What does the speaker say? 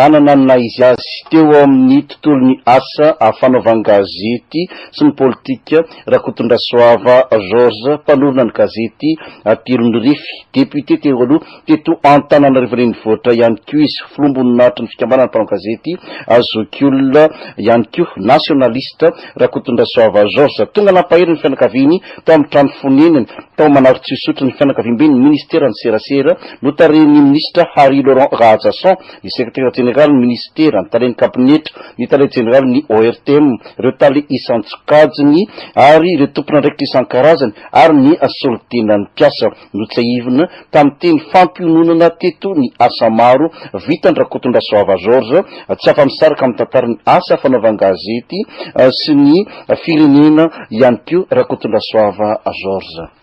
Nanana ny naha izy azy teo amin'ny tontolon'ny asa fanaovan-gazety sy ny politika Rakotondrasoava Georges, mpanorina ny gazety Telonirefy, depiote teo aloha teto Antananarivo Renivohitra ihany koa izy, filoham-boninahitry ny fikambanana mpanao gazety Zokiolona ihany koa, nationaliste Rakotondrasoava Georges. Tonga nampahery ny fianakaviany tao amin'ny trano fonenany tao Manarintsoa-Isotry ny fianakaviamben'ny ministeran'ny serasera notarihin'ny minisitra Harry Laurent Rahajason, ny sekretera jeneralin'ny minisitera, ny talen'ny kabinetra, ny tale jeneralin'ny ORTM, ireo tale isan-tsokajiny ary ireo tompon'andraikitra isan-karazany ary ny solontenan'ny mpiasa. Notsiahivina tamin'ny teny fampiononana teto ny asa maro vitan-dRakotondrasoava Georges, tsy afa-misaraka amin'ny tantaran'ny asa fanaovan-gazety sy ny firenena ihany koa Rakotondrasoava Georges.